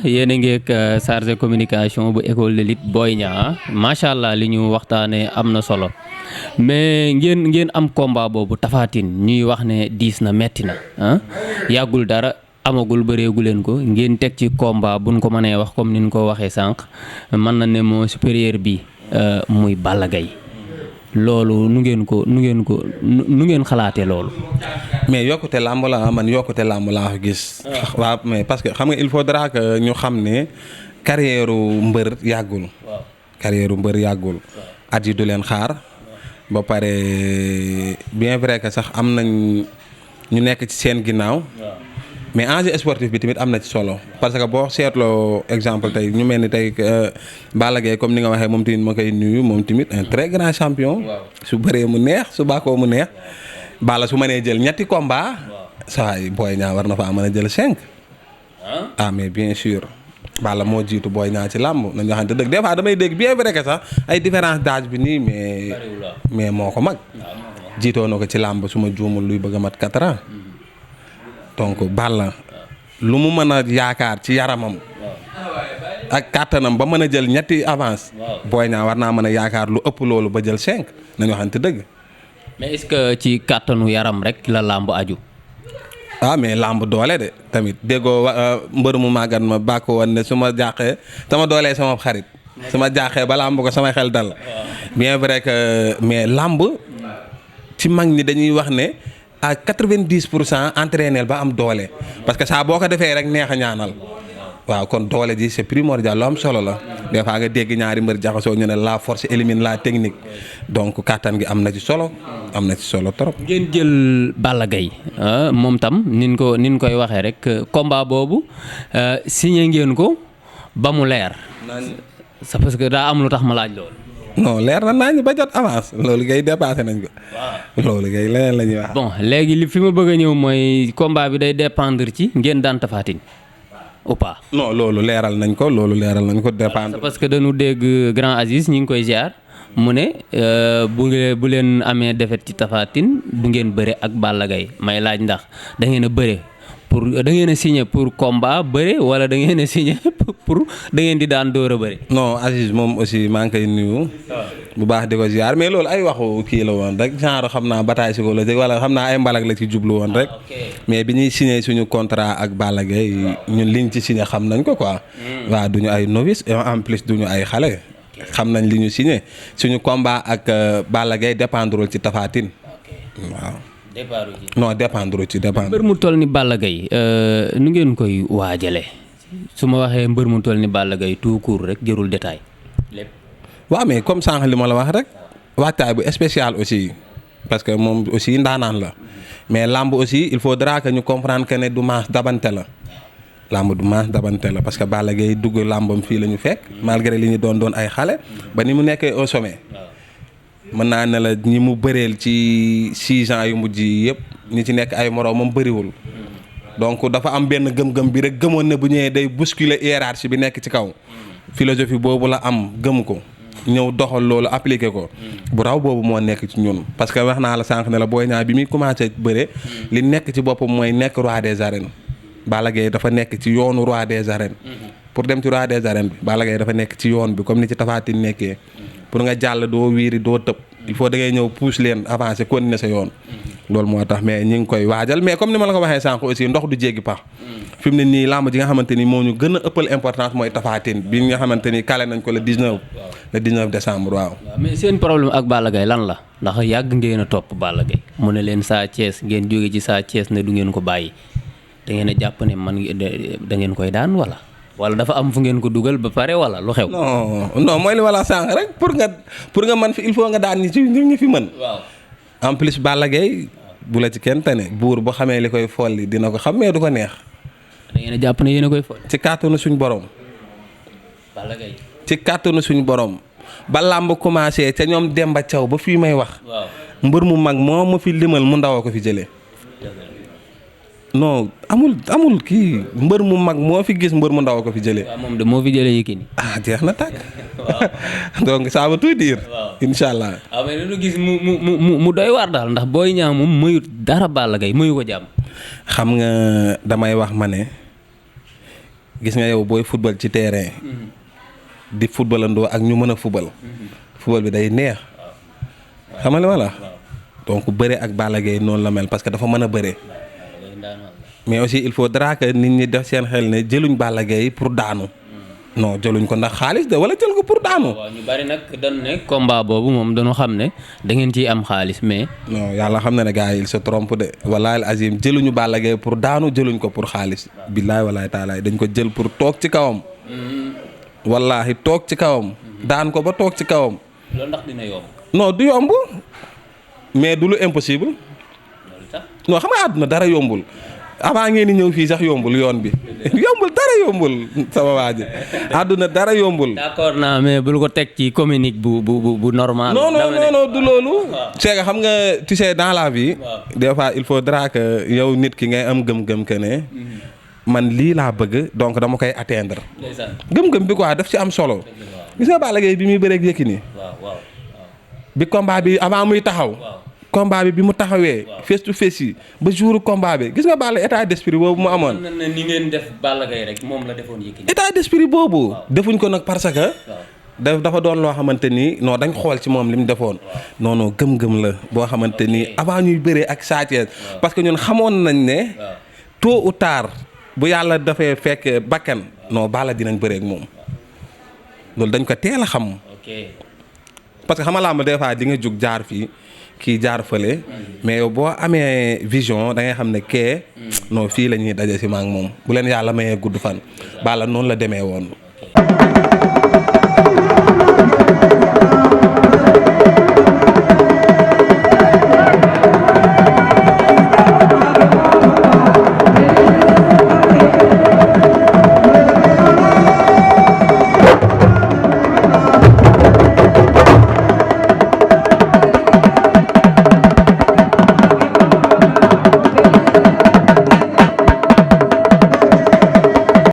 yéen a ngi ak chargé communication bu école de lutte Boy Niang macha allah li ñu waxtaanee am na solo mais ngeen am combat boobu Tapha Tine ñuy wax ne diis na metti na yàggul dara amagul bëreegu leen ko ngeen teg ci combat buñ ko mënee wax comme ni ñu ko waxee sànq mën na ne moo supérieur bi muy Balla Gaye loolu nu ngeen xalaatee loolu. mais yokkute làmb la man yokkute làmb laa ko gis. waaw mais parce que xam nga il faudra que ñu xam ne carrière mbër yàggul. carrière mbër yàggul. at yi du leen xaar. ba pare bien vrai que sax am nañ ñu nekk ci seen ginnaaw. mais enjeu sportif bi tamit am na ci solo parce que boo seetloo exemple tey ñu mel ni tey Balla Gaye comme ni nga waxee moom tamit ma koy nuyu moom tamit un très grand champion. su bëree mu neex su bàkkoo mu neex. Balla su mënee jël ñetti combat saa yi Boy Niang war na faa mën a jël 5. ah mais bien sûr Balla moo jiitu Boy Niang ci làmb nañu waxante dëgg des fois damay dégg bien vrai que sax ay différence d'âge bi nii mais moo ko mag. jiitoo na ko ci làmb su ma juumul luy bëgg a mat 4 ans. donc Balla lu mu mën a yaakaar ci yaramam ak kàttanam ba mën a jël ñetti avance Boy Niang war naa mën a yaakaar lu ëpp loolu ba jël 5 nañu waxante dëgg. mais est-ce que ci kàttanu yaram rek la làmb aju. ah mais làmb doole de tamit déggoo mbër mu màggat ma bàkk woon ne su ma jaaxee sama doolee sama xarit su ma jaaxee ba làmb ko sama xel dal bien vrai que mais làmb ci mag ñi dañuy wax ne à 90% entraîner ba am doole parce que saa boo ko defee rek neex a ñaanal waaw kon doole ji c'est primordial lu am solo la des fois nga dégg ñaari mbër jaxasoo ñu ne la force élimine la technique donc kàttan gi am na ci solo trop. ngeen jël Balla Gaye moom tam nin koy waxee rek combat boobu signé ngeen ko ba mu leer. c'est parce que daa am lu tax ma laaj loolu. non leer na naa ñu ba jot avance loolu kay dépassé nañ ko. loolu kay leneen la ñuy wax. bon léegi li fi ma bëgg a ñëw mooy combat bi day dépendre ci ngeen daan Tapha Tine ou pas. non loolu leeral nañ ko dépendre. parce que dañu dégg grand Aziz ñi ngi koy ziar mu ne bu leen amee défaite ci Tapha Tine du ngeen bëre ak Balla Gaye may laaj ndax da ngeen a bëre da ngeen a signé pour combat bëre wala da ngeen a signé pour da ngeen di daan door a bëre. non Aziz moom aussi maa ngi koy nuyu. bu baax di ko ziar mais loolu ay waxu kii la woon rek genre xam naa bataille psychologique wala xam naa ay mbalak la ci jublu woon rek. mais bi ñuy signé suñu contrat ak Balla Gaye ñun liñ ci signé xam nañ ko quoi. waaw duñu ay novice et en plus duñu ay xale. xam nañ li ñu signé suñu combat ak Balla Gaye dépendrul ci Tapha Tine waaw. dépendre ci. mbër mu toll ni Balla Gaye nu ngeen koy waajale su ma waxee mbër mu toll ni Balla Gaye tout court rek jërul détail lépp. waaw mais comme sànq li ma la wax rek waajtaay bu spécial aussi parce que moom aussi ndaanaan la mais lamb aussi il faudra que ñu comprendre que ne du maas dabante la. lamb du maas dabante la parce que Balla Gaye dugg lambam fii la ñu fekk malgré li ñu doon ay xale ba ni mu nekkee au sommet. mën naa ne la ñi mu bëreel ci 6 ans yu mujj yi yëpp ñi ci nekk ay moroomam bëriwul donc dafa am benn gëm-gëm bi rek gëmoon ne bu ñëwee day bousculer hiérarchie bi nekk ci kaw philosophie boobu la am gëm ko ñëw doxal loolu appliquer ko bu raw boobu moo nekk ci ñun parce que wax naa la sànq ne la Boy Niang bi muy commencé bëre li nekk ci boppam mooy nekk roi des arènes Balla Gaye dafa nekk ci yoonu roi des arènes pour dem ci roi des arènes bi Balla Gaye dafa nekk ci yoon bi comme ni ci Tapha Tine nekkee pour nga jàll doo wiiri doo tëb il faut da ngay ñëw pousse leen avancer continuer sa yoon loolu moo tax mais ñi ngi koy waajal mais comme ni ma la ko waxee sànq aussi ndox du jéggi pax fi mu ne nii làmb ji nga xamante ni moo ñu gën a ëppal importance mooy Tapha Tine bi nga xamante ni kale nañ ko le 19 décembre waaw. mais seen problème ak Balla Gaye lan la ndax yàgg ngeen a topp Balla Gaye mu ne leen Sa Thiès ngeen jóge ci Sa Thiès ne du ngeen ko bàyyi da ngeen a jàpp ne man da ngeen koy daan wala dafa am fu ngeen ko dugal ba pare wala lu xew. non mooy li wala sànq rek pour nga man fi il faut nga daan ñi fi mën. waaw en plus Balla Gaye bu la ci kenn tane buur boo xamee li koy folli dina ko xam mais du ko neex. da ngeen a jàpp ne yéen a koy folli. ci kàttanu suñu borom. Balla Gaye ci kàttanu suñu borom ba làmb commencé ca ñoom Demba Thiaw ba fii may wax. waaw mbër mu mag moo ma fi limal mu ndaw ko fi jëlee. non amul kii mbër mu mag moo fi gis mbër mu ndaw ko fi jëlee. waaw moom de moo fi jëlee yekini. jeex na tàkk. donc ça veut tout dire. incha allah. waaw mais dañu gis mu doy waar daal ndax Boy Niang moom mayut dara Balla Gaye mayu ko jàmm. xam nga damay wax ma ne gis nga yow booy football ci terrain di footballandoo ak ñu mën a football bi day neex xam nga li ma la donc bëre ak Balla Gaye noonu la mel parce que dafa mën a bëre mais aussi il faudra que nit ñi def seen xel ne jëluñ Balla Gaye pour daanu non jëluñ ko ndax xaalis de wala jël ko pour daanu. waaw ñu bari nag dañ ne combat boobu moom dañoo xam ne da ngeen ciy am xaalis mais. non yàlla xam na ne gars yi il se trompe de wallaahi azim jëluñu Balla Gaye pour daanu jëluñ ko pour xaalis. billaay wallaahi taalaay dañ ko jël pour toog ci kawam. wallaahi toog ci kawam. daan ko ba toog ci kawam. loolu ndax dina yomb. non du yomb mais du lu impossible. loolu tax non xam nga àdduna dara yombul. avant ngeen di ñëw fii sax yombul yoon bi yombul dara yombul sama waa ji àdduna dara yombul. d'accord naa mais bul ko teg ci communique bu normal. non du loolu. c'est que xam nga tu sais dans la vie. des fois il faudra que yow nit ki ngay am gëm-gëm que ne. man lii laa bëgg donc dama koy atteindre. gëm-gëm bi quoi daf ci am solo. gis nga Balla Gaye bi muy bëreeg Yekini. waaw bi combat bi avant muy taxaw. combat bi mu taxawee. face to face yi ba jour combat bi gis nga Balla état d'esprit boobu mu amoon. ni ngeen def Balla Gaye rek moom la defoon Yekini. état d'esprit boobu. defuñ ko nag parce que. dafa doon loo xamante ni non dañ xool ci moom li mu defoon. non gëm-gëm la boo xamante ni avant ñuy bëree ak Sa Thiès parce que ñun xamoon nañ ne. tôt ou tard bu yàlla dafay fekk bakkan non Balla dinañ bëree ak moom loolu dañ ko teel a xam. parce que xam nga làmb des fois di nga jug jaar fii. kii jaar fële mais yow boo amee vision da ngay xam ne kee non fii la ñuy daje si ma ak moom bu leen yàlla mayee gudd fan Balla noonu la demee woon.